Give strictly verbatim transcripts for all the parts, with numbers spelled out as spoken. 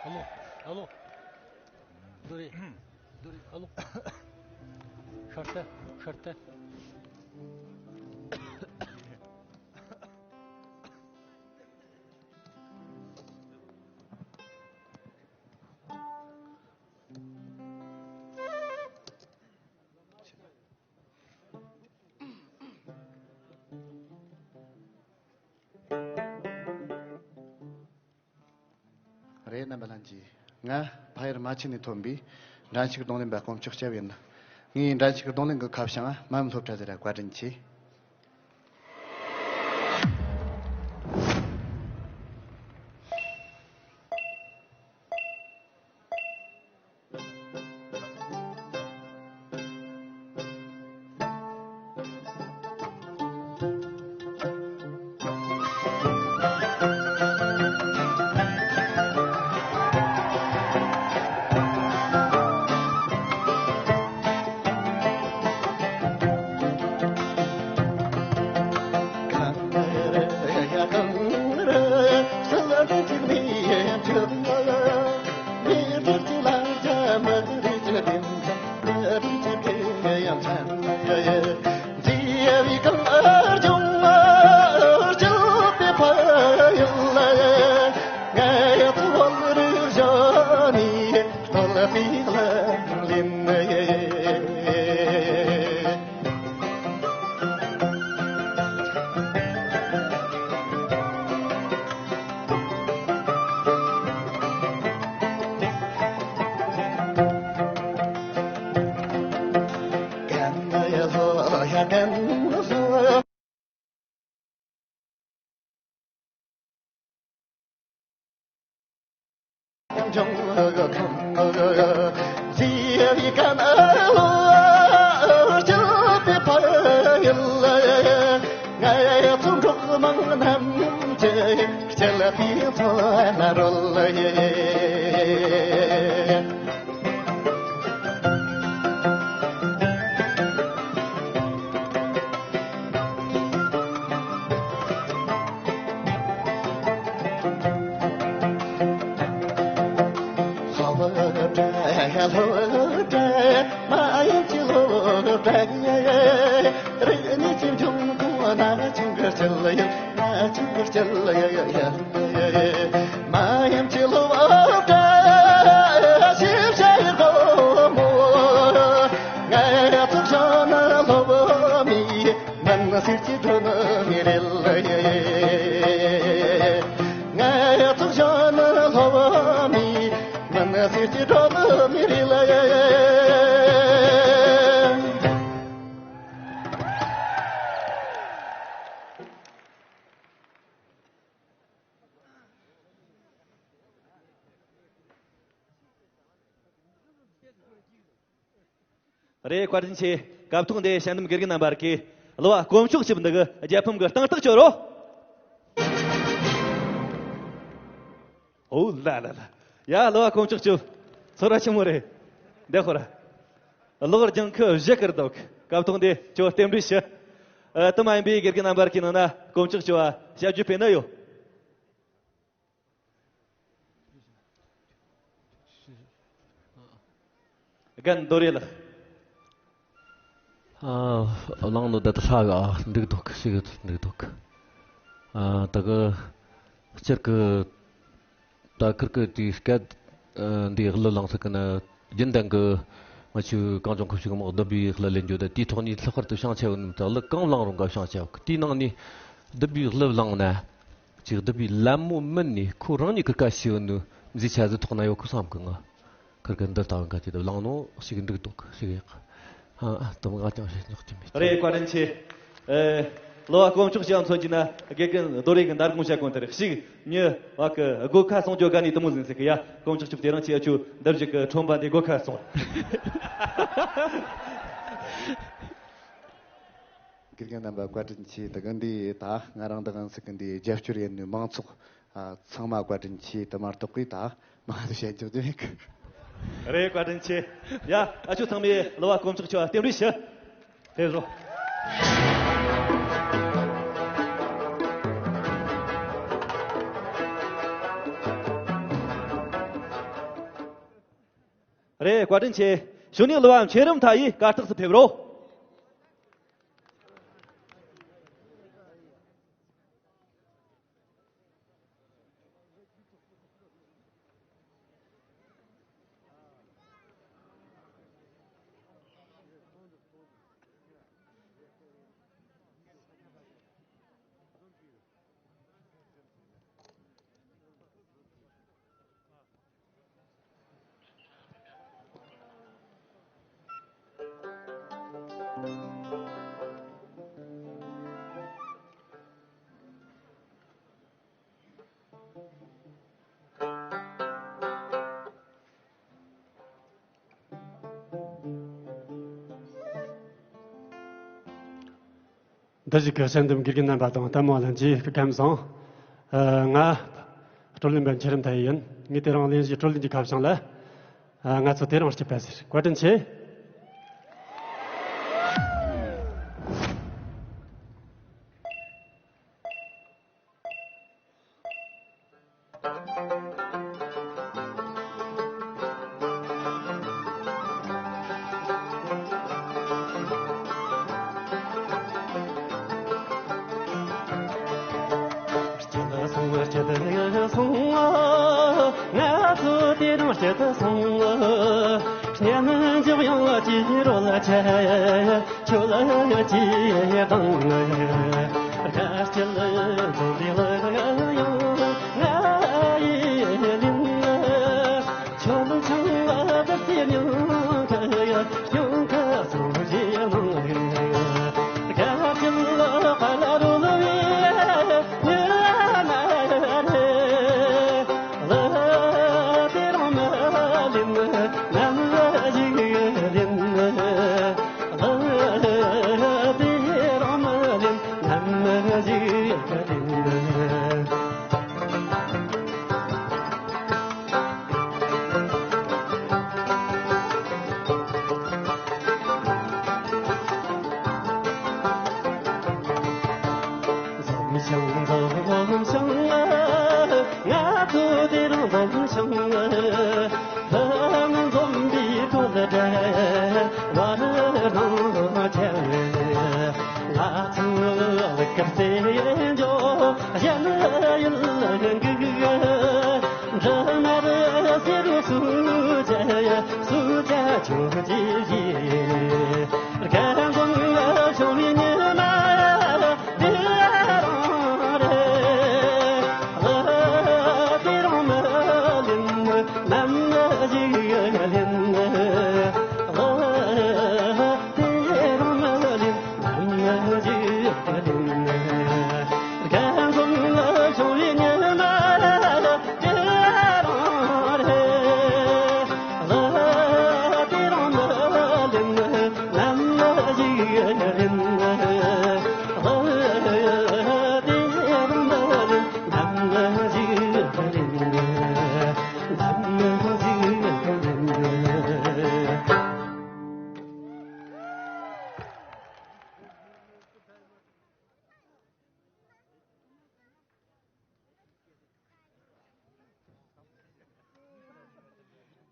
ཨ་ལོ། ཨ་ལོ། རྡོ་རེད། རྡོ་རེད། ཨ་ལོ། ཤར་ཏེ། ཤར་ཏེ། རེད། རྣམ་པ་ལྷན་རྒྱས། ང་ཕ་ཡུལ་རྨ་ཆེན་ནས་ཐོན་པའི་འགྲན་ཞུགས་རྡུང་ལེན་པ་དཀོན་མཆོག་སྐྱབས་ཡིན། ངའི་འགྲན་ཞུགས་རྡུང་ལེན་གྱི་ཁ་བྱང་མ་ཡུམ་སློབ་གྲྭ་ཟེར་ར། བཀའ་དྲིན་ཆེ། རེད། བཀའ་དྲིན་ཆེ། སྐབས་ཐོག་འདིར་དཔྱད་འདེམས་དགེ་རྒན་རྣམ་པར་གྱིས་གླུ་བ་དཀོན་མཆོག་སྐྱིད་འདི་གི་རྒྱལ་ཕམ་གྱི་སྟེང་ཐག་གཅོད་རོགས། ཨོ་ལ་ལ་ལ། ཡ། གླུ་བ་དཀོན་མཆོག་སྐྱིད། ཚོར་བ་ཆེན་མོ་རེད། འདི་ཁོ་ར། གློག་ལྗང་ཁུ་བཞི་ཀིར་འདུག་སྐབས་ཐོག་འདིར་ཁྱོད་རྟེན་འབྲེལ་ཞུ། ཨ། དེ་མ་ཡིན་པའི་དགེ་རྒན་རྣམ་པར་གྱི་ནང་ན་དཀོན་མཆོག་སྐྱིད་བ་དཔྱད་བརྗོད་སྤེལ་ན་ཡོད། རྒན་རྡོ་རེ་ལགས། ཨ། བླངས་ནོ་ད་ལྟ་ལྷ་ག་འགྲིག་འདུག་ཞིག་འགྲིག་འདུག་ཨ། ད་གི་སྤྱིར་གི་ད་ཁིར་གི་དེའི་སྐད་འདིའི་གླུ་བླངས་ས་གི་ན། རྒྱུན་ལྡན་གི་ང་ཆོའི་གངས་ལྗོངས་ཁུལ་ཞིག་མོ་བདུད་བྷེའི་གླུ་ལེན་རྒྱུ་ད་དེའི་ཐོག་ནས་ལྷག་པར་དུ་བྱང་ཆ་ཡོད་ནི་ད་གླུ་གང་བླངས་རུང་ག་བྱང་ཆ་ཡོད་གི། དེའི་ནང་ནས་བདུད་བྷེའི་གླུ་བླངས་ན། ཅིག་བདུད་བྷེའི་ལད་མོ་མིན་ནས་ཁོ་རང་ཉིད་ཀྱི་སྐད་ཤེས་ཡོད་ནི་མཛེས་ཆ་ཟིག་ཐོག་ན་ཡོད་ཁུ་བསམ་གི། ང་ཁིར་གི་འདི་ལྟ་བུ་འགའ་དེ་ད་བླངས་ནོ་ཞིག་འགྲིག་འདུག་ཞིག་ཡག་ཨ། ཨ། དུམ་ག་ཀྱང་བཤད་ཉོག་ཅི་མེད། རེད། བཀའ་དྲིན་ཆེ། ཨེ། གླུ་བ་དཀོན་མཆོག་སྐྱིད་མཚོན་གྱི་ན་དགེ་རྒན་རྡོ་རེ་གི་འདར་དགོངས་བྱ་གོ་དེར་ཞིག་མྱི་བ་གི་སྒོ་ཁ་སྲུང་སྐྱོབ་དགའ་ནི་དུ་མོ་ཟིན་ཟེར་གི། ཡ། དཀོན་མཆོག་སྐྱིད་དེ་རིང་ཁྱེད་ཆོ་འདབ་བཞི་གི་ཁྲོན་པ་འདི་སྒོ་ཁ་སྲུང་། དགེ་རྒན་རྣམ་པ་བཀའ་དྲིན་ཆེ། ད་གི་འདི་ད་ང་རང་དང་ཟིག་གི་འདི་རྒྱབ་སྐྱོར་ཡིན་ནི་མང་ཚོགས། ཨ། ཚང་མ་བཀའ་དྲིན་ཆེ། དུ་མ་གཏོགས་གི་ད་མང་དུ་བཤད་རྒྱུ་དེ་མེད་གི། རེད། བཀའ་དྲིན་ཆེ། ཡ། ཨ་ཆོ་ཚང་མས་གླུ་བ་དཀོན་མཆོག་སྐྱིད་བ་རྟེན་འབྲེལ་ཞུ། ཕེབས་རོགས། རེད། བཀའ་དྲིན་ཆེ། གཞུག་ནས་གླུ་བ་ཆེ་རིམ་མཐའ་ཡས་གར་སྟེགས་སུ་ཕེབས་རོགས། འདི་ཞིག་གི་དཔྱད་འདེམས་དགེ་རྒན་རྣམ་པ་དང་ལྟད་མོ་བ་ལྷན་རྒྱས་སྐུ་ཁམས་བཟང་། ཨ། ང་བགྲོ་གླེང་པ་ཆེ་རིམ་མཐའ་ཡས་ཡིན། ངས་དེ་རིང་གླེང་གཞི་བགྲོ་གླེང་གི་ཁ་བྱང་ལ། ཨ། ང་ཚོ་དེ་རིང་སྐྱིད་པ་ཟེར། བཀའ་དྲིན་ཆེ། སྐྱིད་སོང་། སྐྱིད་སོང་། ང་ཚོ་དེ་རིང་སྐྱིད་སོང་། གཉེན་འཇོག་ཡོང་ཅི་རོ་ལ་ཆེ། ཁྱོད་ལ་ཅི་དང་། དགའ་སྐྱིད་འཛོམས་པའི་ལ་ཡང་ང་ཡི་ལིན། ཁྱོད་ཆང་ལ་བར་དེ་ཉུང་ག་ཡ་ཉུང་ག་སོང་རྗེས་ནང་། དགའ་སྐྱིད་ལ་ཁ་ལ་རུ་ལ་བའི་ཉི་མ་རེད། ལ་དེ་རང་མ་ལིན་ནམ་ཞིག་ལིན། ལ་དེ་རང་མ་ལིན་ནམ་ཞིག་ལིན། འཛོམས་ཤིང་འཛོམས་ཤིང་། ང་ཚོ་དེ་རིང་འཛོམས་ཤིང་། ལྷ་ངན་འཛོམས་པའི་ཐོད་བྲལ་བར་སྣང་ཆེན། ང་ཚོ་ལ་སྐར་རྩེ་འཇོག་གཞན་ཡུལ་འགུག་འདྲ་མར་སེ་རུ་སུ་ཅ་ཡ་སུ་ཅ་ཆུ་ཅི་ཡི་རྒན་འཛོམས་ཤོང་བའི་ཉི་མ། དེ་རང་རེད། ལ་དེ་རང་མ་ལིན་ནམ་ཞིག་ལིན། ལ་དེ་རང་མ་ལིན་ནམ་ཞིག་ལིན། རྒན་འཛོམས་ལ་ཤོང་བའི་ཉི་མ། དེ་རང་རེད། ལ་དེ་རང་མ་ལིན་ནམ་ཞིག་ལིན། ལ་དེ་རང་མ་ལིན་ནམ་ཞིག་ལིན། ནམ་ཞིག་ལིན།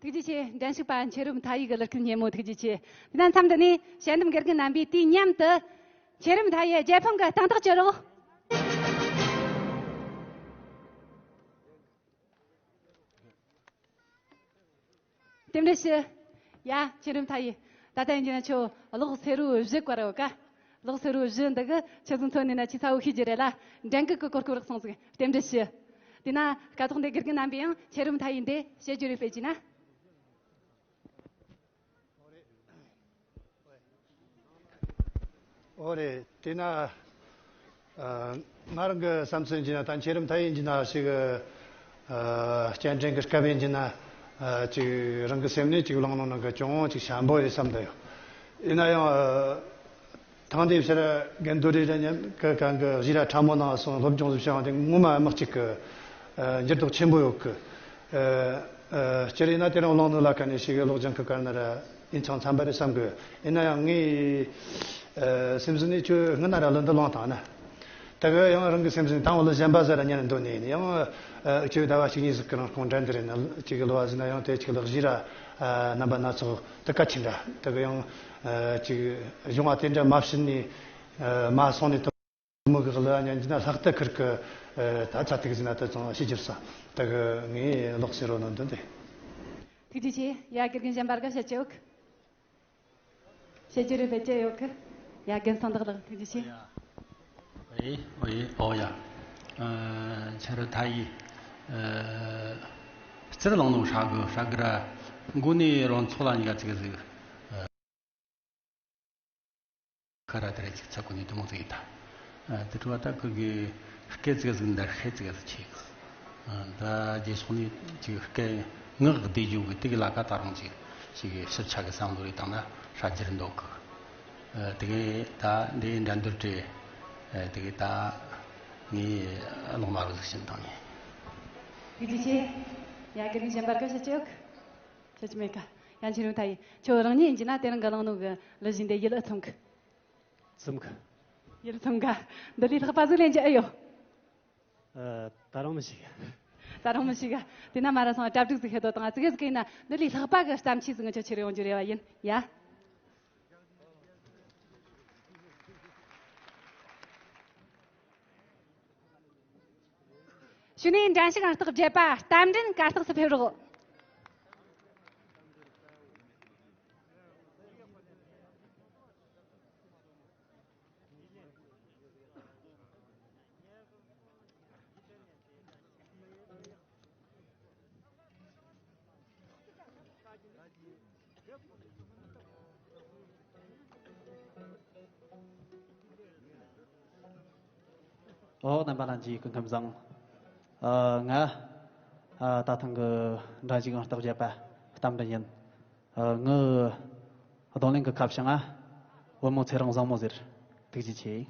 ཐུགས་རྗེ་ཆེ། འགྲན་ཞུགས་པ་མཆེད་རབ་མཐའ་ཡས་ཀྱི་གླུ་སྐད་སྙན་མོ་ཐུགས་རྗེ་ཆེ། དེ་ན་མཚམས་འདི་ནས་དཔྱད་འདེམས་དགེ་རྒན་རྣམ་པས་དུས་མཉམ་དུ་མཆེད་རབ་མཐའ་ཡས་རྒྱལ་ཕམ་གྱི་སྟེང་ཐག་གཅོད་རོགས། རྟེན་འབྲེལ་ཞུ། ཡ། མཆེད་རབ་མཐའ་ཡས། ད་ལྟ་ཡིན་གྱི་ན་ཁྱོད་གློག་སེར་བོ་བཞི་བཀར་ཡོད་ཀ། གློག་སེར་བོ་བཞི་འདི་གི་ཁྱེད་ཚོ་མཚོན་ནས་ན་ཆེས་ཚ་བོ་ཤེས་ཀྱི་རེད་ལ། འགྲན་གི་གི་གོ་སྐབས་རག་སོང་ཟིག་རྟེན་འབྲེལ་ཞུ། དེ་ན་སྐབས་ཐོག་འདི་དགེ་རྒན་རྣམ་པས་ཡང་མཆེད་རབ་མཐའ་ཡས་འདི་དཔྱད་བརྗོད་རེ་སྤེལ་གྱིས་ན། ཨོ་རེད། དེ་ན། ཨ། ང་རང་གི་བསམ་ཚུལ་ཡིན་གྱི་ན་ད་མཆེད་རབ་མཐའ་ཡས་ཡིན་གྱི་ན་ཞིག་ཨ། སྐྱེལ་འདྲེན་གྱི་སྐབས་ཡིན་གྱི་ན། ཨ། ཅིག་རང་གི་སེམས་ནས་ཅིག་བླངས་ནོ་ནང་གི་ཅུང་ཅིག་ཞན་པོ་རེད་བསམ་གྱི་ཡོད། ཡིན་ན་ཡང་། ཨ། ཐེངས་འདིའི་ཕྱིར་རྒན་རྡོ་རི་ར་མཉམ་གི་གང་གི་གཞས་ར་ཕྲ་མོ་ནང་སོང་སློབ་སྦྱོང་ཞིག་བྱུང་བ་དེ་ངོ་མ་དམག་གཅིག་གི་ཨ། འགྱུར་ལྡོག་ཆེན་པོ་ཡོད་གི། ཨ། ཨ། སྤྱིར་ཡིན་ན་དེ་རིང་བླངས་ནོ་ལ་ཁ་ནས་ཞིག་གློག་ལྗང་གི་སྐར་ན་ར་ཡིན་ཅང་འཚམ་པ་རེད་བསམ་གི། ཡིན་ན་ཡང་ངའི་ཨ། སེམས་ཟིན་ནས་ཁྱོད་སྔོན་ན་ར་གླུ་འདི་བླངས་བཏང་ན། ད་གི་ཡང་རང་གི་སེམས་ཟིན་དང་བོ་གླུ་གཞན་པ་ཟེར་ར་ཉན་འདོད་ནས་ཡིན་ཡང་། ཨ་ཅིག་ཟླ་བ་གཅིག་གཉིས་ཟིག་གི་རིང་ཁོང་འགྲན་བསྡུར་ཡིན་ན་ཅིག་ལོ་བ་ཟིན་ན་ཡང་དེ་ཅིག་ལག་བཞི་ར་ཨ་རྣམ་པ་སྣ་ཚོགས་དེ་གལ་ཆེན་འདྲ་དེ་གི་ཡང་ཨ་ཅིག་གཞུང་བ་དེ་འདྲ་མ་བྱིན་ནས་ཨ་མ་སོང་ནས་དེ་མོ་གི་ལ་ཉན་གྱི་ན་ལྷག་ཏུ་ཁིར་གི་ཨ་ད་ཚ་ཐིག་ཟིན་ན་དེ་ཚང་ཤེས་རྒྱུར་ས་དེ་གི་ངས་ལོག་ཟེར་རོ་ནོ་འདི་འདི། ཐུགས་རྗེ་ཆེ། ཡ་དགེ་རྒན་གཞན་པ་དགའ་བྱ་ཆེ་འོག་བཤད་རྒྱུ་རེ་བེད་སྤྱད་ཡོད་གི། ཡ་རྒན་ཚང་བདག་ལགས་ཐུགས་རྗེ་ཆེ། ཨེ་ཨེ་ཨོ་ཡ། ཨ་ཆ་རུ་ཐ་ཡི་ཨ་རྩིར་ལང་ནོ་ཧྲ་གི་ཧྲ་གི་ར་མགོ་ནས་རོང་ཚོ་ལ་ཉི་ག་ཚིག་ཟིག་ཁ་ར་དེ་རེ་ཅིག་ཚ་གོ་ནས་དུ་མོ་ཟིག་ཡིན་ད། ཨ་དེ་འཕྲོ་བ་ད་ཁུ་གི་སྐད་ཅིག་ཟིག་འདར་ཤེད་ཅིག་ཟིག་ཆེ་གི། ཨ་ད་རྗེས་སོང་ནས་ཅིག་སྐད་ངག་བདེ་རྒྱུ་གི་དེ་གི་ལ་ཀ་ད་རུང་ཅིག་ཅིག་གི་ཞིབ་ཆ་གི་བསམ་བློ་རེ་བཏང་ན་ཧྲ་རྒྱུར་འདོད་གི། ཨ་དེ་གི་ད་འདི་འགྲན་བསྡུར་གྲས་ཨ་དེ་གི་ད་ངས་ལོག་མ་རུ་ཟིག་ཕྱིན་བཏང་ནས། ཐུགས་རྗེ་ཆེ། ཡ་དགེ་རྒན་གཞན་པར་སྐད་ཆ་ཅི་ཡོད་གི། ཁྱོད་ཀྱི་མེད་ཀ། ཡང་ཕྱིར་རུང་ཐ་ཡི། ཁྱོད་རང་ཉིད་ཡིན་གྱི་ན་དེ་རིང་གི་གླེང་ནོ་གི་ལི་བཞིན་དེ་ཡིད་ཨེ་ཚིམ་གི། ཚིམ་གི། ཡིད་ཚིམ་ག། འདི་ལས་ལྷག་པ་ཟིག་ལེན་རྒྱུ་ཨེ་ཡོད། ཨ། ད་རུང་མི་ཤེས་ག། ད་རུང་མི་ཤེས་ག། དེ་ན་མ་ར་སོང་གྲ་སྒྲིག་ཟིག་ཧེ་དོ་དང་ཙི་གེ་ཟིག་ཡིན་ན་འདི་ལས་ལྷག་པ་གི་བརྩམས་ཆོས་ཟིག་ང་ཆོ་ཁྱེར་ཡོང་རྒྱུ་རེ་བ་ཡིན་ཡ། གཞུག་ནས་འགྲན་ཞུགས་ཨང་རྟགས་བརྒྱད་པ་རྟ་མགྲིན་གར་སྟེགས་སུ་ཕེབས་རོགས། ཨོ་རྣམ་པ་ལྷན་རྒྱས་སྐུ་ཁམས་བཟང་། ཨ་ང་ཨ་ད་ཐེངས་ཀྱི་འགྲན་ཞུགས་ཨང་རྟགས་བརྒྱད་པ་རྟ་མགྲིན་ཡིན། ཨ་ངའི་རྡུང་ལེན་གྱི་ཁ་བྱང་ང་བུ་མོ་ཚེ་རིང་བཟང་མོ་ཟེར། ཐུགས་རྗེ་ཆེ།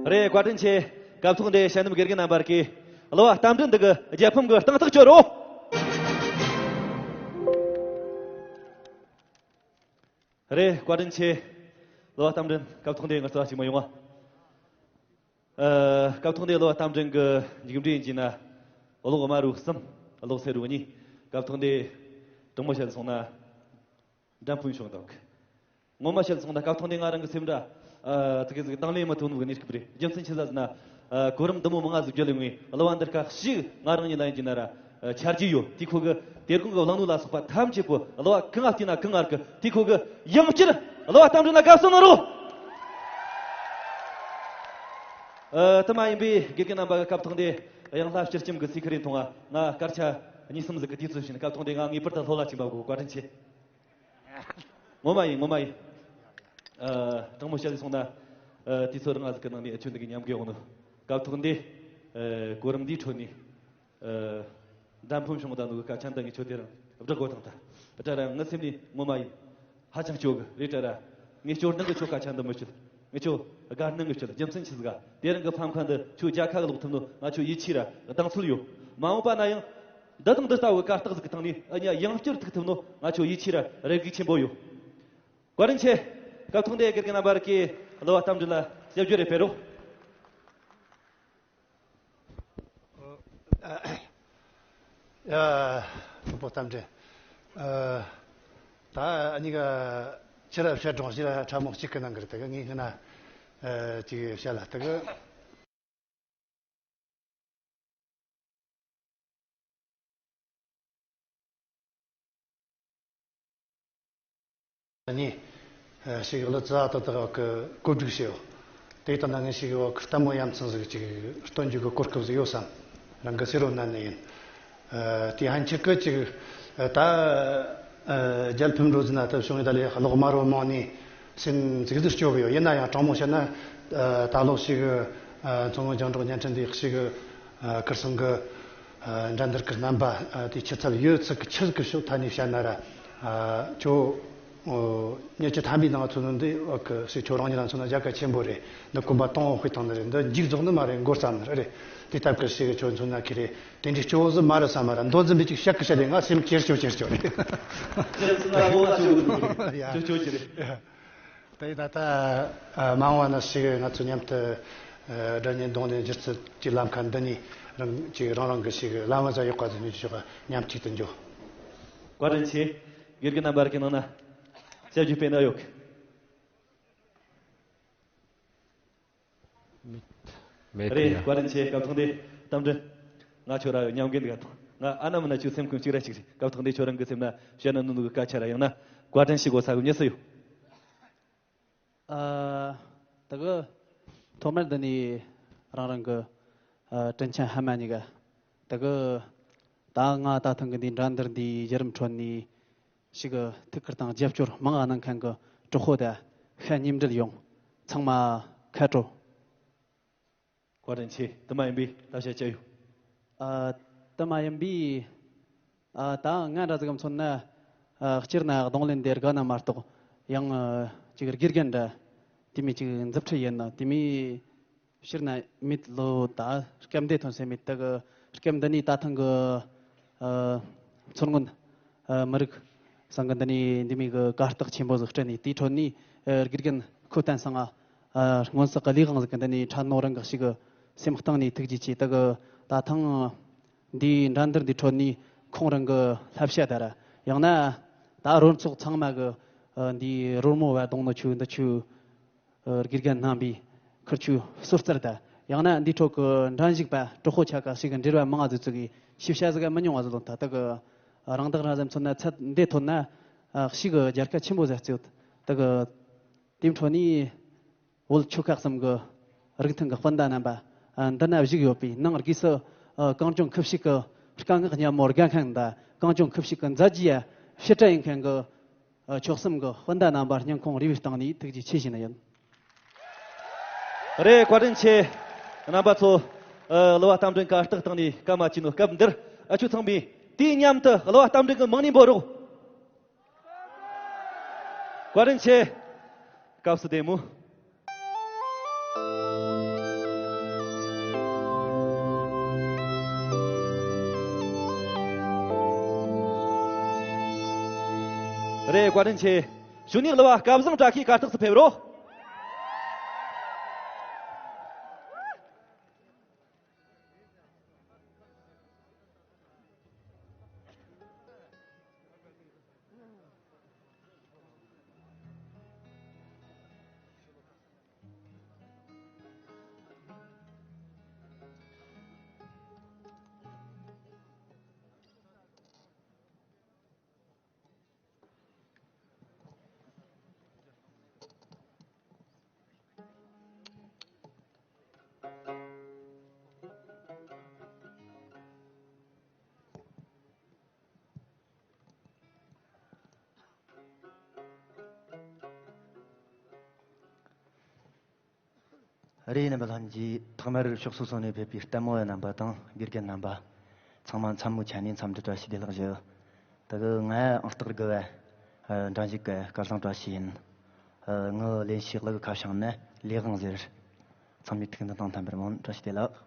རེད། བཀའ་དྲིན་ཆེ། སྐབས་ཐོག་འདིར་ཞལ་ནུབ་དགེ་རྒན་རྣམ་པར་གྱིས་གླུ་བ་རྟ་མགྲིན་འདི་གི་རྒྱལ་ཕམ་གྱི་རྟིང་ཐག་གཅོད་རོགས། རེད། བཀའ་དྲིན་ཆེ། གླུ་བ་རྟ་མགྲིན། སྐབས་ཐོག་འདིར་ངར་ཚ་ཞིག་མ་ཡོང་བ། ཨ། སྐབས་ཐོག་འདིར་གླུ་བ་རྟ་མགྲིན་གྱི་མཇུག་འབྲས་ཡིན་གྱི་ན། གློག་དམར་བོ་གསུམ། གློག་སེར་བོ་གཉིས། སྐབས་ཐོག་འདིར་དྲང་མོ་བཤད་སོང་ན། འགྲན་ཕུད་བྱུང་འདུག། ངོ་མ་བཤད་སོང་ན་སྐབས་ཐོག་འདིར་ང་རང་གི་སེམས་ར། ཨ། ཙི་གེ་ཙི་གེ་དང་ལེན་མ་ཐུབ་ནོ་གི་གནས་སྐབས་རེད། རྒྱུ་མཚན་ཆི་ཟིག་ཟེར་ན། ཨ། གོ་རིམ་འདི་མོ་མང་ང་ཟིག་བརྒྱུད་ལས་ངས་གླུ་བ་འདིར་ཁ་ཞིག་ང་རང་ཉིད་ལ་ཡིན་གྱི་ན་ར། ཨ། ཆ་རྒྱུས་ཡོད། དེ་ཁོ་གི་དེ་དགོང་གི་བླངས་ནོ་ལ་སོགས་པ་ཐམས་ཅད་པོ་གླུ་བ་གང་ང་བལྟས་ན་གང་ང་གི་དེ་ཁོ་གི་ཡང་བསྐྱར་གླུ་བ་རྟ་མགྲིན་ལ་དགའ་བསུ་གནང་རོགས། ཨ། དེ་མ་ཡིན་པའི་དགེ་རྒན་རྣམ་པ་གི་སྐབས་ཐོག་འདིར་ཡང་ལྷ་སྤྱིར་ཁྱིམ་གྱི་སྲས་ཁ་རེ་མཐོང་བ། ང་སྐར་ཆ་གཉིས་གསུམ་ཟིག་གི་དུས་ཚོད་བྱིན། སྐབས་ཐོག་འདིར་ང་ངེས་པར་དུ་ལྷོད་ལ་ཕྱིན་པ་དགོས། བཀའ་དྲིན་ཆེ། ངོ་མ་ཡིན། ངོ་མ་ཡིན། ཨ། དྲང་མོ་བཤད་སོང་ན། ཨ། དུས་ཚོད་རིང་ང་ཟིག་གི་ནང་ནས་ཨ་ཆོ་འདི་གི་ཉམས་དགའ་ཡོང་ནོ། སྐབས་ཐོག་འདི། ཨ། གོ་རིམ་འདིའི་ཁྲོད་ནས། ཨ། འགྲན་ཕུད་བྱུང་བཏང་ནོ་གི་སྐད་ཆ་འདི་ངས་ཁྱོད་དེ་རིང་བསྒྲགས་དགོས་བཏང་ད། ད་ར་ངའི་སེམས་ནས་ངོ་མ་ཡིན། ཧ་ཅང་སྐྱོ་གི་རེད་ད་ར། ངས་སྐྱོ་སྣང་གིས་ཁྱོད་སྐད་ཆ་འདི་མི་བཤད། ངས་ཁྱོད་དགའ་སྣང་གིས་བཤད། རྒྱུ་མཚན་ཆི་ཟིག་ག། དེ་རིང་གི་ཕམ་ཁ་འདི་ཁྱོད་རྒྱལ་ཁ་གི་ལོག་ཐུབ་ནོ་ང་ཁྱོད་ཡིད་ཆེས་ར་གདེང་ཚོད་ཡོད། མ་འོངས་པ་ན་ཡང་། འདི་དང་འདི་ལྟ་བུའི་གར་སྟེགས་ཟིག་གི་སྟེང་ནས་ཨ་ནི་ཡང་བསྐྱར་ཐུག་ཐུབ་ནོ་ང་ཁྱོད་ཡིད་ཆེས་ར་རེ་སྒུག་ཆེན་པོ་ཡོད། བཀའ་དྲིན་ཆེ། སྐབས་ཐོག་འདིར་དགེ་རྒན་རྣམ་པར་གྱིས་གླུ་བ་རྟ་མགྲིན་ལ་ཞབས་ཞུ་རེ་སྤེལ་རོགས། ཡ། སྐུ་པོ་རྟ་མགྲིན། ཨ། ད་ཨ་ནི་ག་ཕྱི་ར་བཤད་རོགས། ཕྱི་ར་ཕྲ་མོ་གཅིག་གི་ནང་གི་རེད། ད་གི་ངས་སྔ་ན། ཨ། ཅིག་བཤད་ལ་ད་གི། ནི། ཨ། ཞིག་གླུ་ཙི་ཨ་ཏག་ཏག་གི་བཀོད་སྒྲིག་བྱས་ཡོད། དེ་ལྟ་ན་ངས་ཞིག་འོག་ལྟད་མོ་ཡ་མཚན་ཟིག་ཅིག་སྟོན་རྒྱུ་གི་གོ་སྐབས་ཟིག་ཡོད་བསམ། རང་གི་སེ་རོ་ན་ནས་ཡིན། ཨ། དེ་ཧན་ཆི་གི་ཅིག་ཨ། ད། ཨ། རྒྱལ་ཕམ་འགྲོ་ཟིན་ན་ད་བྱུང་ཡོད། ད་ལས་གློག་དམར་བོ་མང་ནས་སེམས་ཙིག་ཙིག་སྐྱོ་གི་ཡོད། ཡིན་ན་ཡང་དྲང་མོ་བཤད་ན། ཨ། ད་ལོ་ཞིག་ཨ། མཚོ་སྔོན་རྒྱང་སྒྲོག་བརྙན་འཕྲིན་འདི་ཞིག་ཨ། ཁིར་སང་གི་ཨ། འགྲན་བསྡུར་གི་རྣམ་པ། ཨ། དེ་ཆུ་ཚད་ཡོད་ཚད་ཀྱི་ཆི་ཟིག་གི་ཕྱོགས་ཐད་ནས་བཤད་ན་ར། ཨ། ཁྱོད། ཨོ། ཉེ་ཆར་ཐ་མའི་ནང་ཚུད་ནོ་འདི་འོག་གི་སྲས་ཁྱོད་རང་ཉིད་ལ་མཚོན་ན་རྒྱལ་ཁ་ཆེན་པོ་རེད། འདི་གོམ་པ་སྟོང་བ་སྤོས་བཏང་ནི་རེད། འདི་མཇུག་རྫོགས་ནི་མ་རེད། འགོ་བརྩམས་ནི་རེད། དེ་སྟབས་ཀྱིས་སྲས་ཁྱོད་མཚོན་ན་ཁི་རེད། དེ་འདྲའི་སྐྱོ་བོ་ཟིག་མ་རེད་བསམ་མ་ར། མདོ་འཛིན་པའི་ཅིག་བཤད་གི་བཤད་དེ་ང་སེམས་ཁྱེར་སྐྱོ་ཁྱེར་སྐྱོ་རེད། ཁྱེད་ཚོ་ང་ལོ་ང་ཆོ་གི་འདུག་རེད། ཡ། ཆོ་ཆོ་གི་རེད། དེ་ད་ལྟ་ཨ། མ་འོངས་པ་ན་ཞིག་ང་ཚོ་མཉམ་དུ་ཨ། སྒྲ་སྙན་རྡུང་ལེན་སྒྱུ་རྩལ་གྱི་ལམ་ཁ་འདི་ནས་རང་ཅིག་རང་རང་གི་ཞིག་ལམ་བཟང་ཡག་པ་དེ་ནས་ཞོག་མཉམ་གཅིག་ཏུ་འགྱོ། བཀའ་དྲིན་ཆེ། དགེ་རྒན་རྣམ་པར་གྱི་ནང་ན་ཞབས་ཞུ་སྤེལ་ན་ཡོད། མེད། མེད་རེད། ཡ། བཀའ་དྲིན་ཆེ། སྐབས་ཐོག་འདི་རྟ་མགྲིན། ང་ཁྱོད་ར་ཡོད་མཉམ་གི་འདུག་ག་ང་ཨ་ན་མ་ན་ཁྱོད་སེམས་ཁུངས་གཅིག་ར་གཅིག་རེད། སྐབས་ཐོག་འདི་ཁྱོད་རང་གི་སེམས་ན་བཤད་ན་ནུ་ནུ་གི་སྐད་ཆ་ར་ཡང་ན་བཀའ་དྲིན་ཞུ་དགོས་ས་གི་མྱི་སུ་ཡོད། ཨ། ད་གི་ཐོག་མར་འདི་ནས་རང་རང་གི་ཨ། དྲིན་ཆེན་ཕ་མ་གཉིས་ཀ། ད་གི་ད་ང་ད་ཐེངས་གི་འདི་འགྲན་བསྡུར་འདིའི་བརྒྱུད་རིམ་ཁྲོད་ནས་ཞིག་གི་ཐུགས་ཁུར་དང་རྒྱབ་སྐྱོར་མང་ང་གནང་མཁན་གི་གྲོགས་པོ་དང་ཤ་མཉམ་འབྲེལ་ཡོངས་ཚང་མ་ཁ་དྲོ། བཀའ་དྲིན་ཆེ། དེ་མ་ཡིན་པའི་ལྟ་བཤལ་ཅི་ཡོད། ཨ། དེ་མ་ཡིན་པའི། ཨ། ད་ང་འདྲ་ཟིག་གམ་མཚོན་ན། ཨ། སྤྱིར་ན་རྡུང་ལེན་འདི་དགའ་ན་མ་གཏོགས་ཡང་ཨ། ཅིག་དགེ་རྒན་འདྲ་དེ་མོ་ཅིག་མཛུབ་ཁྲིད་ཡིན་ནོ་དེ་མོ་སྤྱིར་ན་མེད་ལོ། ད་སྐབས་འདི་ཐོན་སེ་མེད། ད་གི་སྐབས་འདི་ནས་ད་ཐེངས་གི་ཨ། མཚོ་སྔོན་ཨ། མི་རིགས་སང་གི་འདི་ནས་འདི་མོ་གི་གར་སྟེགས་ཆེན་པོ་ཟིག་སྤྲད་ནས་དེའི་ཁྲོད་ནས་ཨ། དགེ་རྒན་ཁོ་བསྟན་སང་ང་ཨ། སྔོན་བསགས་གི་ལས་དབང་ཟིག་གི་འདི་ནས་འཕྲད་ནོ་རང་གི་ཞིག་གི་སེམས་གཏིང་ནས་ཐུགས་རྗེ་ཆེ། ད་གི་ད་ཐེངས་འདིའི་འགྲན་བསྡུར་འདིའི་ཁྲོད་ནས་ཁོང་རང་གི་བསླབ་བྱ་དར་ཡང་ན་ད་རོལ་ཚོགས་ཚང་མ་གི་ཨ། འདིའི་རོལ་མོ་བ་རྡུང་ནོ་ཆོ་འདི་ཆོ། ཨ། དགེ་རྒན་རྣམ་པས་ཁུར་ཆོ་སོ་བཙལ་ད་ཡང་ན་འདིའི་ཁྲོད་གི་འགྲན་ཞུགས་པ་གྲོགས་པོ་ཆ་ག་ཞིག་གི་འབྲེལ་བ་མང་ང་ཟིག་ཚུགས་གི་ཤེས་བྱ་ཟིག་མི་ཉུང་བ་ཟིག་ལོན་ད། ད་གི་རང་བདག་རང་བཞིན་མཚོན་ན་ཚད་འདི་ཐོན་ན་ཨ། ཞིག་གི་རྒྱལ་ཁ་ཆེན་པོ་ཟིག་རྩེ་ཡོད། ད་གི་དེའི་ཁྲོད་ནས། བོད་ཆོལ་ཁ་གསུམ་གྱི་རིགས་མཐུན་གྱི་སྤུན་ཟླ་རྣམ་པ་འདི་ན་བཞུགས་ཡོད་པའི་ནང་སྒོས་སུ་གངས་ལྗོངས་ཁུ་བྱུག་གི་སྐད་ངག་སྙན་མོ་དགའ་མཁན་དང་གངས་ལྗོངས་ཁུ་བྱུག་གི་མཛད་རྗེས་ཕྱིར་དྲན་ཡིན་མཁན་གྱི་ཆོལ་གསུམ་གྱི་སྤུན་ཟླ་རྣམ་པ་སྙིང་ཁོང་རུས་པའི་གཏིང་ནས་ཐུགས་རྗེ་ཆེ་ཞུ་ནི་ཡིན། རེད། བཀའ་དྲིན་ཆེ། རྣམ་པ་ཚོ། གླུ་བ་རྟ་མགྲིན་གར་སྟེགས་སྟེང་ནས་སྐར་མ་བཅུ་ནོ་སྐབས་འདིར་ཨ་ཆུ་ཚང་མས་དུས་མཉམ་དུ་གླུ་བ་རྟ་མགྲིན་གྱི་མིང་ནས་འབོད་རོགས། བཀའ་དྲིན་ཆེ། སྐབས་སུ་བདེ་མོ། དེ་བཀའ་དྲིན་ཆེ། གཞུག་ནས་གླུ་བ་སྐལ་བཟང་བཀྲ་ཤིས་གར་སྟེགས་སུ་ཕེབས་རོགས། རེད། རྣམ་པ་ལྷན་རྒྱས། ཐོག་མར་ཕྱོགས་སོ་སོ་ནས་ཕེབས་པའི་ལྟད་མོ་བ་རྣམ་པ་དང་དགེ་རྒན་རྣམ་པ་ཚང་མ་མཚན་མོའི་ཆ་ནས་འཚམས་འདྲི་བཀྲ་ཤིས་བདེ་ལེགས་ཞུ། ད་གི་ང་ཨང་རྟགས་དགུ་བ་འབྲང་ཞིག་གི་སྐལ་བཟང་བཀྲ་ཤིས་ཡིན། ངའི་ལེན་ཤེས་གླུ་གི་ཁ་བྱང་ནི་ལས་དབང་ཟེར། ཚང་མས་ཐུགས་མཐུན་དང་ཐང་པར་མོན། བཀྲ་ཤིས་བདེ་ལེགས།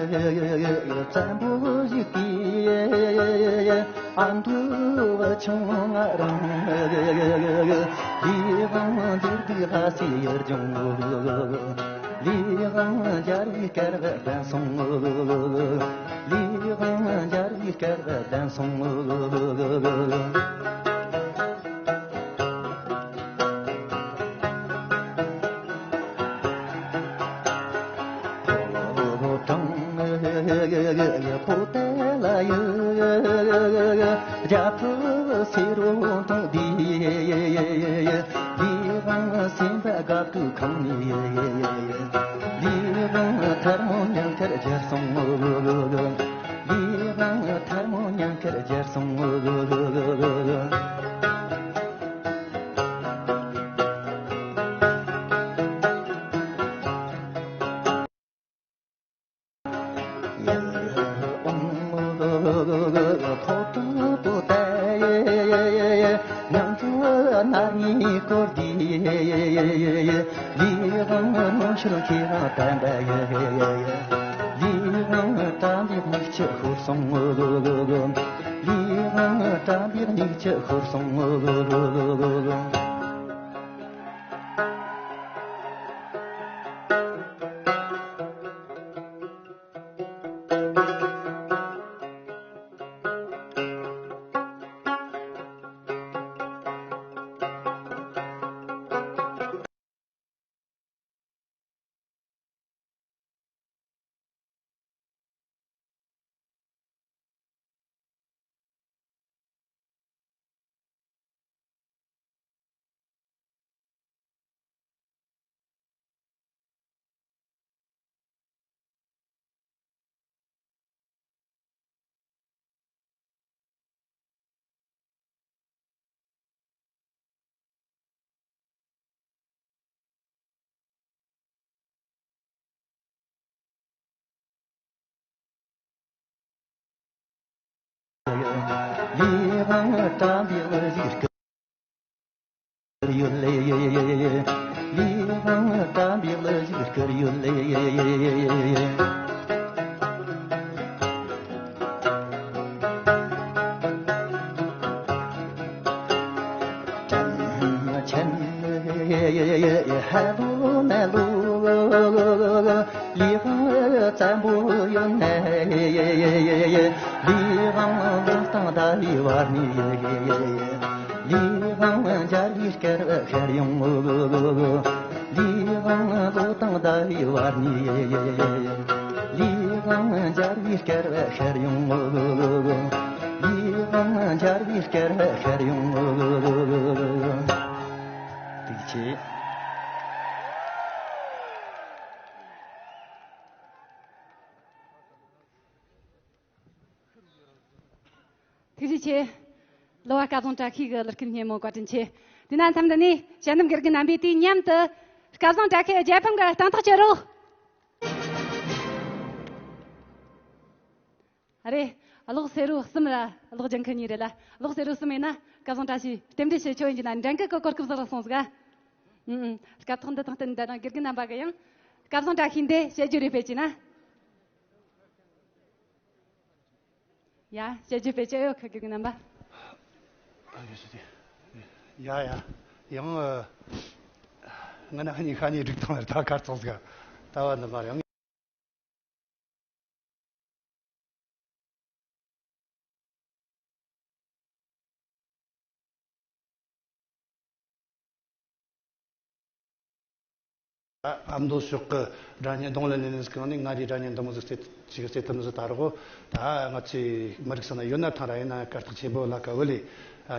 བཙན་པོ་ཞིག་གིས། ཨ་མདོ་བ་ཆུང་ང་རང་། ལས་དབང་འདིར་འདི་ལྷ་སའི་ཡུལ་ལྗོངས། ལས་དབང་འབྱར་བའི་སྐལ་བ་ལྡན་སོང་། ལས་དབང་འབྱར་བའི་སྐལ་བ་ལྡན་སོང་། ཕོ་བྲང་ཕོ་རྟ་ལ་ཡི། རྒྱ་ཕུ་སེ་རོ་དང་འདི། ལས་དབང་སེམས་དཔའ་དགའ་སྟོན་ཁང་ནས། ལས་དབང་ཐལ་མོ་ཉམས་ཁར་གྱུར་སོང་། ལས་དབང་ཐལ་མོ་ཉམས་ཁར་གྱུར་སོང་། ཡིད་འོང་ཕོ་བྲང་པོ་ཏའི་ཉམས་འགྱུར་སྣ་ལྔའི་སྐོར་འདི། ལས་དབང་ནོར་འཁྲུལ་མཁས་དབང་དམ་པ་ཡི། ལས་དབང་དྲན་པའི་མིག་ཆུ་ཤོར་སོང་། ལས་དབང་དྲན་པའི་མིག་ཆུ་ཤོར་སོང་། ལས་དབང་དྲན་པའི་གླུ་ཞིག་བསྐུར་ཡོད་ལེ། ལས་དབང་དྲན་པའི་གླུ་ཞིག་བསྐུར་ཡོད་ལེ། དྲིན་ཆེན་ཧ་ལོ་ན་ལོ། ལས་དབང་བཙན་པོ་ཡོད་ན། ལས་དབང་ལོ་དང་ཟླ་བའི་བར་ནས། ལས་དབང་འབྱར་བའི་སྐལ་བ་ཤར་ཡོང་། ལས་དབང་ལོ་དང་ཟླ་བའི་བར་ནས། ལས་དབང་འབྱར་བའི་སྐལ་བ་ཤར་ཡོང་། ལས་དབང་འབྱར་བའི་སྐལ་བ་ཤར་ཡོང་། ཐུགས་རྗེ་ཆེ། ཐུགས་རྗེ་ཆེ། གླུ་བ་སྐལ་བཟང་བཀྲ་ཤིས་ཀྱི་གླུ་སྐད་སྙན་མོ་བཀའ་དྲིན་ཆེ། དེས་ན་མཚམས་འདི་ནས་དཔྱད་འདེམས་དགེ་རྒན་རྣམ་པས་དུས་མཉམ་དུ་སྐལ་བཟང་བཀྲ་ཤིས་རྒྱལ་ཕམ་གྱི་སྟེང་ཐག་གཅོད་རོགས། ཨ་རེ། གློག་སེར་པོ་གསུམ་ལ་གློག་ལྗང་ཁུ་གཉིས་རེད་ལ། གློག་སེར་པོ་གསུམ་ཡིན་ན་སྐལ་བཟང་བཀྲ་ཤིས་རྟེན་འབྲེལ་ཞུ་ཆོག་ཡིན་གྱི་ན། འགྲན་གི་གི་གོ་སྐབས་ཟིག་རག་སོང་ཟིག་ཨ། ཨུམ་ཨུམ། སྐབས་ཐོག་འདི་དང་བསྟུན་ད་དང་དགེ་རྒན་རྣམ་པ་གི་ཡང་སྐལ་བཟང་བཀྲ་ཤིས་འདི་དཔྱད་བརྗོད་རེ་སྤེལ་གྱི་ན། ཡ། དཔྱད་བརྗོད་སྤེལ་གྱི་ཡོད་ཁ་དགེ་རྒན་རྣམ་པ། ཡ་ཡ། ཡང་། ང་ན་ཧ་ནི་ཧ་ནི་རིག་ཐང་ལ་ད་གར་ཚོགས་ཟིག་ད་བ་འདི་མ་རེད་ཡང་། ཨ་མདོ་ཕྱོགས་ཀྱི་སྒྲ་སྙན་གདོང་ལེན་ལས་ནས་གང་ནས་ང་རེའི་སྒྲ་སྙན་འདི་མོ་ཟིག་རྩེད་ཅིག་རྩེད་ཐུབ་ནི་ཟིག་ད་རོགས། ད་ང་ཚོའི་མི་རིགས་ས་ན་ཡོད་ན་ཐང་ར་ཡིན་ན་གར་སྟེགས་ཆེན་པོ་ལ་ཀ་བུ་ལི་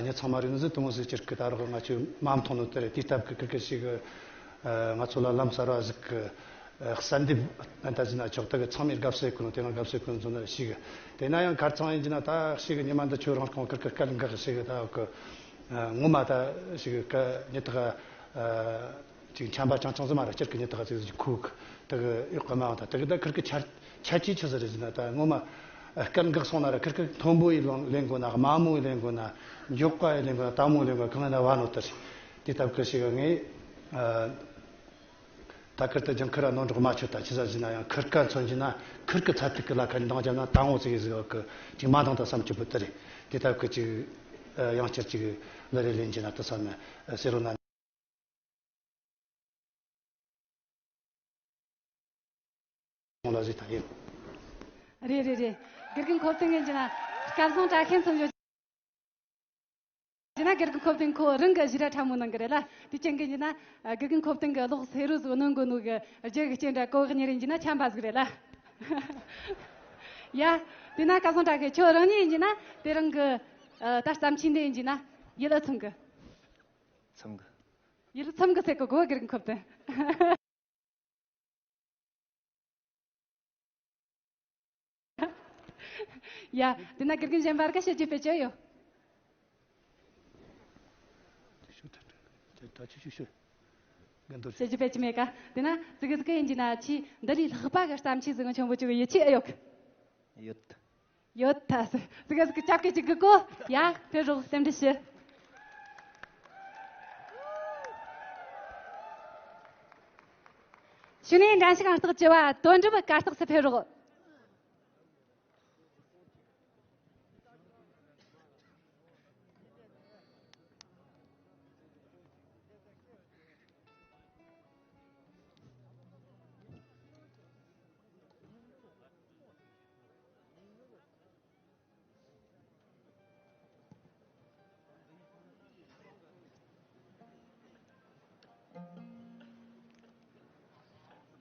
ཉི་ཚང་མ་རིག་ནི་ཟིག་དུ་མོ་ཟིག་ཅིག་གི་ད་རོགས་ང་ཚོས་མ་མཐོང་ནོ་དེ་རེད། དེའི་སྟབས་ཀྱི་ཀིར་ཀིར་ཞིག་ང་ཚོ་ལ་ལམ་གསར་བ་ཟིག་གི་གསལ་འདེབས་ཨ་ད་ཟིན་ན་ཆོག་ད་གི་ཚང་མས་དགའ་བསུ་ཡེད་གོ་ནོ་དེ་ང་དགའ་བསུ་ཡེད་གོ་ནོ་ཚོ་ན་ཞིག་དེ་ན་ཡང་གར་ཚང་ཡིན་གྱི་ན་ད་ཞིག་ཉི་མ་འདི་ཆོ་རང་རྐང་ཀིར་ཀིར་སྐད་འགག་ཞིག་ད་གི་ངོ་མ་ད་ཞིག་གི་ཉི་ཐག་ཅིག་ཆམ་པ་ཆང་ཆང་ཟིག་མ་ར་སྤྱིར་གི་ཉི་ཐག་ཅིག་ཁུག་ད་གི་ཡོད་གི་མ་འོང་ད་ད་གི་ད་ཁིར་གི་ཆར་ཆར་ཆི་ཆི་ཟིག་རེད་ཟིན་ན་ད་ངོ་མ་སྐད་འགག་སོང་ན་ར་ཁིར་གི་མཐོན་པོ་ཡི་ལེན་དགོ་ན་དམའ་མོ་ཡི་ལེན་དགོ་ན་མགྱོགས་པ་ཡི་ལེན་དགོ་ན་དལ་མོ་ཡི་ལེན་དགོ་ན་གང་ཡིན་ན་བ་ནོ་ད་ཞིག་དེ་སྟབས་གི་ཞིག་ངས། ད་ཁིར་ད་ཅང་ཁིར་ར་ནོར་འགྲོ་མ་ཆོད་ད་ཅི་ཟ་ཟིན་ན་ཡང་ཁིར་ཀ་མཚོན་གྱི་ན་ཁིར་གི་ཚད་ཐིག་གི་ལ་ཁ་འདང་རྒྱབ་ན་དང་བོ་ཙི་གི་ཟིག་གི་ཅིག་མ་འདང་ད་བསམ་གྱི་བུ་དེ་རེད། དེ་ལྟ་གི་ཅིག་ཡང་བསྐྱར་ཅིག་ལ་རེ་ལེན་གྱི་ན་ད་བསམ་ན་ཟེར་རོ་ན། ལ་ཟིག་ད་ཡིན། རེད་རེད་རེད། དགེ་རྒན་ཁོ་བསྟན་ངན་གྱི་ན་སྐལ་བཟང་བཀྲ་ཤིས་མཚོན་བརྗོད། ཡིན་ན་དགེ་རྒན་ཁོ་བསྟན་ཁོ་རང་གི་གཞས་ར་ཕྲ་མོ་གནང་གི་རེད་ལ། དེ་རྐྱེན་གྱིས་ཡིན་ན་དགེ་རྒན་ཁོ་བསྟན་གི་གློག་སེར་པོ་ཟིག་གནོན་དགོས་ནོ་གི་རྒྱུ་གི་རྐྱེན་ར་གོ་གི་ཉེ་རིང་གྱིས་ན་ཆམ་པ་ཟིག་རེད་ལ། ཡ། དེ་ན་སྐལ་བཟང་བཀྲ་ཤིས་ཁྱོད་རང་ཉིད་ཡིན་གྱི་ན་དེ་རིང་གི་ད་བརྩམས་ཆོས་འདི་ཡིན་གྱི་ན་ཡིད་ལ་ཚིམ་གི། ཚིམ་གི། ཡིད་ལ་ཚིམ་གི་ཟེར་གི་གོ་དགེ་རྒན་ཁོ་བསྟན། ཡ། དེ་ན་དགེ་རྒན་གཞན་པར་ག་བཤད་རྒྱུ་སྤེལ་རྒྱུ་ཡོད། ད་ཅི་ཞུ་ཞུ། དགེ་འདུན། བཤད་རྒྱུ་སྤེལ་རྒྱུ་མེད་ཀ། དེ་ན་ཙི་གེ་ཙི་གེ་ཡིན་གྱི་ན་ཆི་འདི་ལས་ལྷག་པ་གི་བརྩམས་ཆོས་ཟིག་ཆེན་པོ་ཅིག་ཡིད་ཆེས་ཨེ་ཡོད་གི། ཡོད། ཡོད་ད་ཟེར་ཙི་གེ་ཙི་གེ་ཅབ་ཀི་ཅིག་གི་གོ། ཡ། ཕེབས་རོགས་རྟེན་འབྲེལ་ཞུ། གཞུག་ནས་འགྲན་ཞུགས་ཨང་རྟགས་བཅུ་བ་དོན་གྲུབ་གར་སྟེགས་སུ་ཕེབས་རོགས།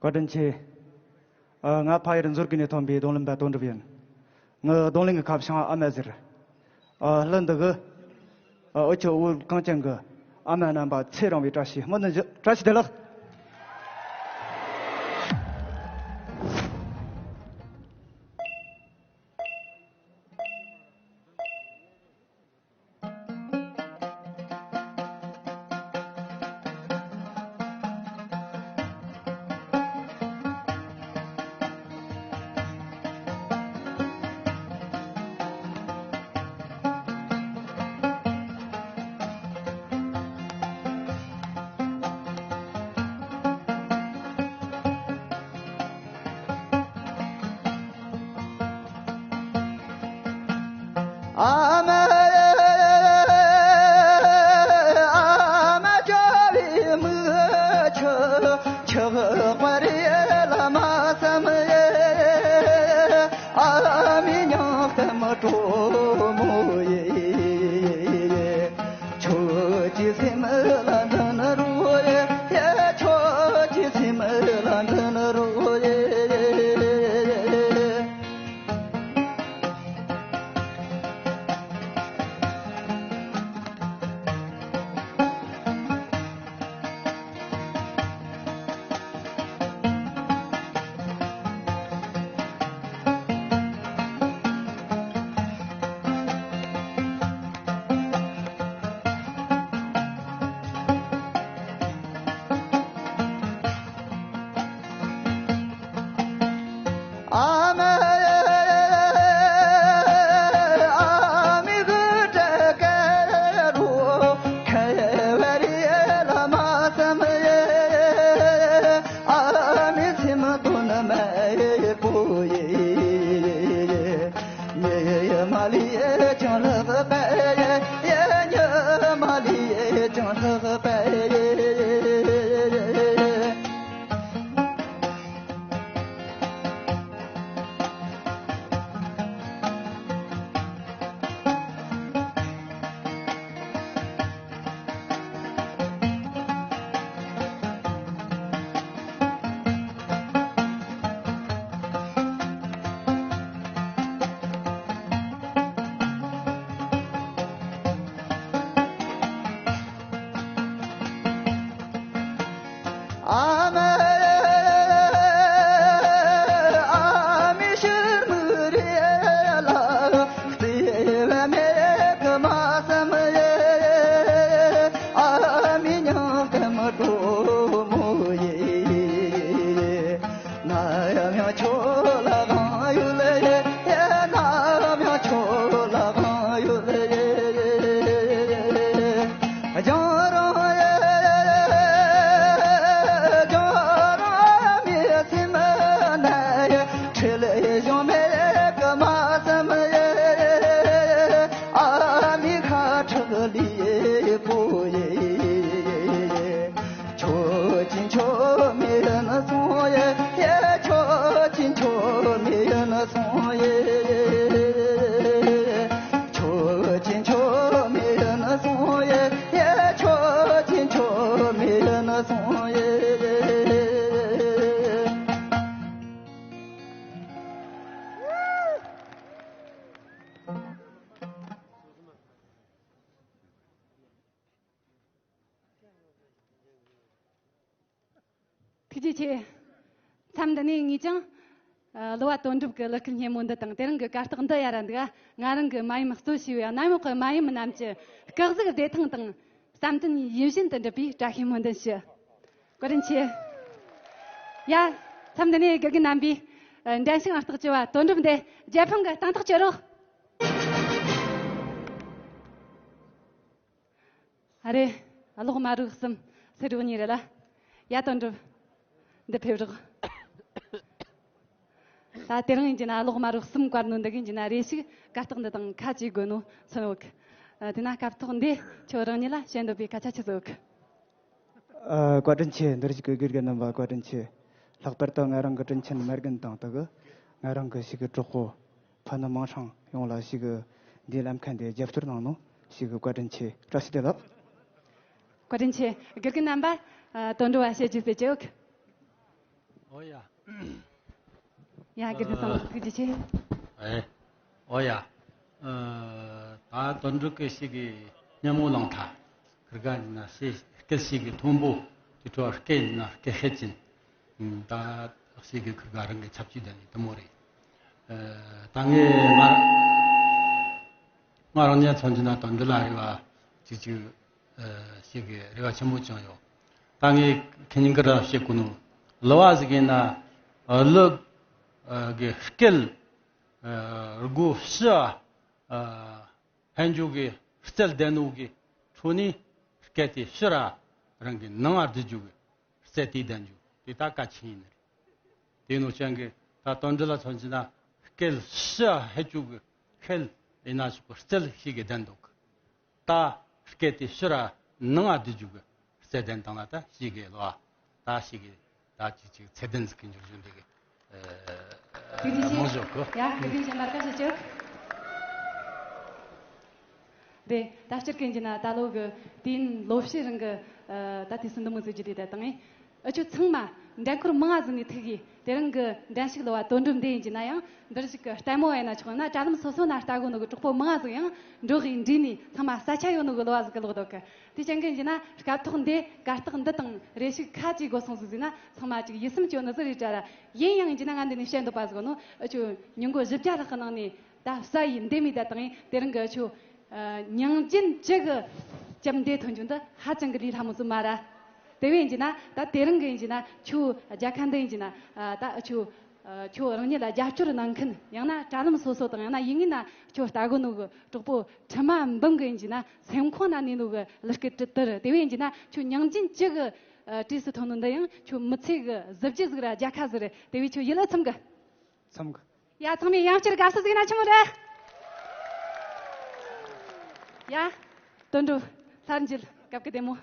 བཀའ་དྲིན་ཆེ། ཨ། ང་ཕ་ཡུལ་མཛོད་དགེ་ནས་ཐོན་པའི་རྡུང་ལེན་པ་དོན་གྲུབ་ཡིན། ངའི་རྡུང་ལེན་གྱི་ཁ་བྱང་ཨ་མ་ཟེར། ཨ། གླུ་འདི་གི། ཨ། འུ་ཆོ་བོད་གངས་ཅན་གྱི་ཨ་མ་རྣམ་པ་ཚེ་རིང་བའི་བཀྲ་ཤིས་སྨོན་འདུན་ཞུ། བཀྲ་ཤིས་བདེ་ལེགས། ཨ་མ། ཨ་མ་ཅོ་བི་མུ་ཆུ་ཆུ་བ་རི་ལ་མ་སམ་ཨེ། ཨ་མི་ཉག་ཏམ་གྲོ་མོ་ཡེ། ཁྱོད་ཀྱི་སེམས་ལ་འདུན་རོགས་ཡེ། ཁྱོད་ཀྱི་སེམས་ལ་འདུན་རོགས་ཡེ། ཐུགས་རྗེ་ཆེ། མཚམས་འདི་ནས་ངས་ཀྱང་ཨ། གླུ་བ་དོན་གྲུབ་ཀྱི་གླུ་སྐད་སྙན་མོ་འདི་དང་དེ་རིང་གི་གར་སྟེགས་འདི་ཡར་ར་འདུག་ང་རང་གི་མ་ཡུམ་གཙོ་བྱས་པའི་གནམ་འོག་གི་མ་ཡུམ་རྣམས་ཀྱི་སྐུ་གཟུགས་བདེ་ཐང་དང་བསམ་དོན་ཡིད་བཞིན་དུ་འགྲུབ་པའི་བཀྲ་ཤིས་སྨོན་འདུན་ཞུ། བཀའ་དྲིན་ཆེ། ཡ། མཚམས་འདི་ནས་དགེ་རྒན་རྣམ་པས་ཨ། འགྲན་ཞུགས་ཨང་རྟགས་བཅུ་བ་དོན་གྲུབ་འདི་རྒྱལ་ཕམ་གྱི་སྟེང་ཐག་གཅོད་རོགས། ཨ་རེ། གློག་དམར་རུ་གསུམ་སེར་རུ་གཉིས་རེད་ལ། ཡ་དོན་གྲུབ། འདི་ཕེབས་རོགས། ད་དེ་རིང་ཡིན་གྱི་ན་གློག་དམར་རུ་གསུམ་བཀར་ནོ་འདི་གིན་གྱི་ན་རེ་ཞིག་གར་སྟེགས་འདི་དང་ཁ་གཅིག་དགོས་ནོ་མཚོན་ཡོད་གི། ཨ། དེ་ན་སྐབས་ཐོག་འདི་ཁྱོད་རང་ཉིད་ལ་བཤད་འདོད་པའི་སྐད་ཆ་ཆི་ཟིག་ཡོད་གི། ཨ། བཀའ་དྲིན་ཆེ། འདིར་ཞིག་གི་དགེ་རྒན་རྣམ་པ་བཀའ་དྲིན་ཆེ། ལྷག་པར་དུ་ང་རང་གི་དྲིན་ཆེན་མ་རྒན་དང་དུ་གི་ང་རང་གི་ཞིག་གི་གྲོགས་པོ་ཕ་ནུ་མིང་སྲིང་ཡོངས་ལ་ཞིག་གི་འདིའི་ལམ་ཁ་འདི་རྒྱབ་སྐྱོར་གནང་ནོ་ཞིག་གི་བཀའ་དྲིན་ཆེ། བཀྲ་ཤིས་བདེ་ལེགས། བཀའ་དྲིན་ཆེ། དགེ་རྒན་རྣམ་པ། ཨ། དོན་གྲུབ་བ་བཤད་རྒྱུ་ཟེར་གྱི་ཡོད་གི། ཨོ་ཡ། ཡ། དགེ་རྒན་བསམ་གཟིགས་ཐུགས་རྗེ་ཆེ། ཨེ། ཨོ་ཡ། ཨ། ད་དོན་གྲུབ་ཀྱི་ཞིག་གི་སྙན་མོ་ལངས་ཐ། ཁིར་ག་ཡིན་ན་ཞེ་སྐད་ཞིག་གི་མཐོན་པོ་དེ་འཕྲོ་སྐད་ཡིན་ན་སྐད་ཤེད་ཅན། ད་ཞིག་གི་ཁིར་ག་རང་གི་ཆབ་ཆུ་ལྡན་ནི་དུ་མོ་རེད། ཨ། ད་ངས་ང་ང་རང་ཉིད་མཚོན་གྱི་ན་དོན་འདི་ལ་རེ་བ་ཅིག་ཅིག་ཨ། ཞིག་གི་རེ་བ་ཆེན་མོ་བཅངས་ཡོད། ད་ངས་ཁྱེད་ཉིད་ཀྱི་ར་བཤད་གོ་ནོ། གླུ་བ་ཟིག་ཡིན་ན་གླུ་གི་སྐད་སྒོ་ཕྱི་ཨ། ཕན་ཆོད་གི་རྩལ་ལྡན་ནོ་གི་འཕྲོ་ནས་སྐད་དེ་ཕྱི་ར་རང་གི་ནང་ང་བསྡུ་རྒྱུ་གི་རྩལ་དེ་ལྡན་རྒྱུ་དེ་ད་གལ་ཆེན་ཡིན་ནི་རེད། དེ་ནོ་ཅན་གི་ད་དོན་འདི་ལ་མཚོན་གྱི་ན་སྐད་ཕྱི་ཨ་ཕན་ཆོད་གི་ཁེལ་ཡིན་ན་ཆོག་གི་རྩལ་ཞིག་གི་ལྡན་འདུག་ད་སྐད་དེ་ཕྱིར་ནང་ང་བསྡུ་རྒྱུ་གི་རྩལ་ལྡན་དང་ལ་ད་ཞིག་གི་ལོ། ད་ཞིག་གི་ད་ཅིག་ཅིག་ཚད་ལྡན་ཟིག་གི་འཇུག་རྒྱུ་འདི་གི། ཐུགས་རྗེ་ཆེ། མང་ཞོག་གི། ཡ། ཁ་ཅིག་གཞན་པ་ཁ་ཤས་ཅིག་དེ་ད་སྤྱིར་གན་གྱི་ན་ད་ལོ་གི་དུས་ཡུན་ལོ་ཕྱེད་རིང་གི་ད་དུས་སུ་འདི་མོ་ཟིག་རྒྱུ་དེ་ད་དང་ངས། འུ་ཆོ་ཚང་མ་འགྲན་ཁུར་མང་ང་ཟིག་ནས་ཐུག་གི། དེ་རིང་གི་འགྲན་ཞུགས་གླུ་བ་དོན་གྲུབ་འདི་ཡིན་གྱི་ན་ཡང་འདིར་ཞིག་གི་ལྟད་མོ་ཡིན་ན་ཆོག་ན་དྲ་ལམ་སོ་སོ་ན་ལྟ་གོ་ནོ་གི་གྲོགས་པོ་མང་ང་ཟིག་ཡང་འགྲོ་གི་འདྲིས་ནས་ཚང་མ་ས་ཆ་ཡོད་ནོ་གི་གླུ་བ་ཟིག་གི་ལོག་འདུག་གི། དེ་ཅན་གི་ཡིན་གྱི་ན་སྐབས་ཐོག་འདི་གར་སྟེགས་འདི་དང་རེ་ཞིག་ཁ་ཅིག་དགོས་སོང་ཟིག་ཟིན་ན་ཚང་མ་ཅིག་ཡིད་སེམས་སྐྱོ་ནི་ཟིག་རེད་དྲ་ར། ཡིན་ཡང་ཡིན་གྱི་ན་ང་འདི་ནས་བཤད་འདོད་པ་ཟིག་ནོ། འུ་ཆོ་ཉིན་གོ་བཞི་བརྒྱ་ལྷག་གི་ནང་ནས་ད་ས་ཡི་འདེམས་མི་ད་དང་ཡིན། དེ་རིང་གི་འུ་ཆོ་ཨ། ཉིང་ཅན་བཅུ་གི་ལྕམ་འདི་ཐོན་རྒྱུ་འདི་ཧ་ཅང་གི་ལས་སླ་མོ་ཟིག་མ་ར། དེ་བས་ཡིན་གྱི་ན་ད་དེ་རིང་གི་ཡིན་གྱི་ན་ཁྱོད་རྒྱལ་ཁ་འདི་ཡིན་གྱི་ན་ཨ། ད་ཁྱོད་ཨ། ཁྱོད་རང་ཉིད་ལ་རྒྱབ་སྐྱོར་གནང་མཁན་ཡང་ན་དྲ་ལམ་སོ་སོ་དང་ཡང་ན་ཡིན་གྱི་ན་ཁྱོད་ལྟ་གོ་ནོ་གི་གྲོགས་པོ་ཁྲི་མ་འབུམ་གི་ཡིན་གྱི་ན་སེམས་ཁོང་ན་གནས་ནོ་གི་གླུ་སྐད་དྲི་དིར། དེ་བས་ཡིན་གྱི་ན་ཁྱོད་ཉིང་ཅན་བཅུ་གི་ཨ། གྲས་སུ་ཐོན་ནོ་འདི་ཡང་ཁྱོད་མི་ཚེ་གི་གཟི་བརྗིད་ཟིག་ར་རྒྱལ་ཁ་ཟིག་རེད། དེ་བས་ཁྱོད་ཡིད་ལ་ཚིམ་གི། ཚང་གི། ཡ། ཚང་མས་ཡང་བསྐྱར་དགའ་བསུ་ཟིག་ན་ཆི་མོ་རེད། ཡ། དོན་གྲུབ་སར་འཇུལ། སྐབས་ཀྱི་བདེ་མོ།